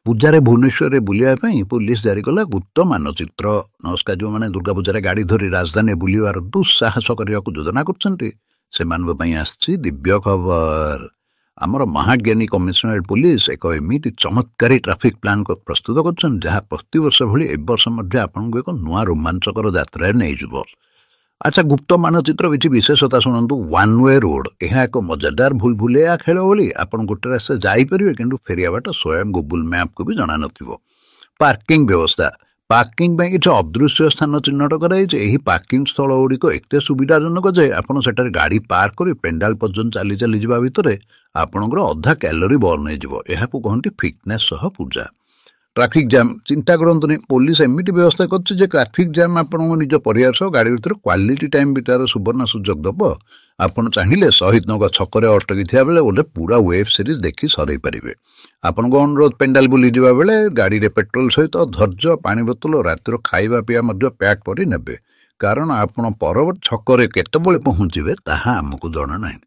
ପୂଜାରେ ଭୁବନେଶ୍ୱରରେ ବୁଲିବା ପାଇଁ ପୋଲିସ ଜାରି କଲା ଗୁପ୍ତ ମାନଚିତ୍ର। ନମସ୍କାର। ଯେଉଁମାନେ ଦୁର୍ଗା ପୂଜାରେ ଗାଡ଼ି ଧରି ରାଜଧାନୀରେ ବୁଲିବାର ଦୁଃସାହସ କରିବାକୁ ଯୋଜନା କରୁଛନ୍ତି, ସେମାନଙ୍କ ପାଇଁ ଆସିଛି ଦିବ୍ୟ ଖବର। ଆମର ମହାଜ୍ଞାନୀ କମିଶନରେଟ୍ ପୋଲିସ ଏକ ଏମିତି ଚମତ୍କାରୀ ଟ୍ରାଫିକ୍ ପ୍ଲାନ୍ ପ୍ରସ୍ତୁତ କରୁଛନ୍ତି, ଯାହା ପ୍ରତିବର୍ଷ ଭଳି ଏ ବର୍ଷ ମଧ୍ୟ ଆପଣଙ୍କୁ ଏକ ନୂଆ ରୋମାଞ୍ଚକର ଯାତ୍ରାରେ ନେଇଯିବ। ଆଚ୍ଛା, ଗୁପ୍ତ ମାନଚିତ୍ର କିଛି ବିଶେଷତା ଶୁଣନ୍ତୁ। ୱାନ୍ ୱେ ରୋଡ୍: ଏହା ଏକ ମଜାଦାର ଭୁଲ ଭୁଲେୟା ଖେଳ ଭଳି। ଆପଣ ଗୋଟେ ରାସ୍ତା ଯାଇପାରିବେ, କିନ୍ତୁ ଫେରିବା ବାଟ ସ୍ୱୟଂ ଗୁଗୁଲ ମ୍ୟାପ୍କୁ ବି ଜଣା ନଥିବ। ପାର୍କିଂ ବ୍ୟବସ୍ଥା: ପାର୍କିଂ ପାଇଁ କିଛି ଅଦୃଶ୍ୟ ସ୍ଥାନ ଚିହ୍ନଟ କରାଯାଇଛି। ଏହି ପାର୍କିଂ ସ୍ଥଳ ଗୁଡ଼ିକ ଏତେ ସୁବିଧାଜନକ ଯେ ଆପଣ ସେଠାରେ ଗାଡ଼ି ପାର୍କ କରି ପେଣ୍ଡାଲ ପର୍ଯ୍ୟନ୍ତ ଚାଲି ଚାଲି ଯିବା ଭିତରେ ଆପଣଙ୍କର ଅଧା କ୍ୟାଲୋରି ବର୍ନ ହେଇଯିବ। ଏହାକୁ କହନ୍ତି ଫିଟନେସ୍ ସହ ପୂଜା। ଟ୍ରାଫିକ୍ ଜାମ୍: ଚିନ୍ତା କରନ୍ତୁନି। ପୋଲିସ ଏମିତି ବ୍ୟବସ୍ଥା କରିଛି ଯେ ଟ୍ରାଫିକ୍ ଜାମ୍ ଆପଣଙ୍କ ନିଜ ପରିବାର ସହ ଗାଡ଼ି ଭିତରେ କ୍ୱାଲିଟି ଟାଇମ୍ ବିତାର ସୁବର୍ଣ୍ଣ ସୁଯୋଗ ଦେବ। ଆପଣ ଚାହିଁଲେ ଶହୀଦନଗର ଛକରେ ଅଟକି ଥିବା ବେଳେ ଗୋଟେ ପୁରା ୱେବ୍ ସିରିଜ୍ ଦେଖି ସରେଇ ପାରିବେ। ଆପଣଙ୍କ ଅନୁରୋଧ, ପେଣ୍ଡାଲ ବୁଲିଯିବା ବେଳେ ଗାଡ଼ିରେ ପେଟ୍ରୋଲ ସହିତ ଧୈର୍ଯ୍ୟ, ପାଣି ବୋତଲ, ରାତିର ଖାଇବା ପିଇବା ମଧ୍ୟ ପ୍ୟାକ୍ କରି ନେବେ, କାରଣ ଆପଣ ପରବର୍ତ୍ତୀ ଛକରେ କେତେବେଳେ ପହଞ୍ଚିବେ, ତାହା ଆମକୁ ଜଣା ନାହିଁ।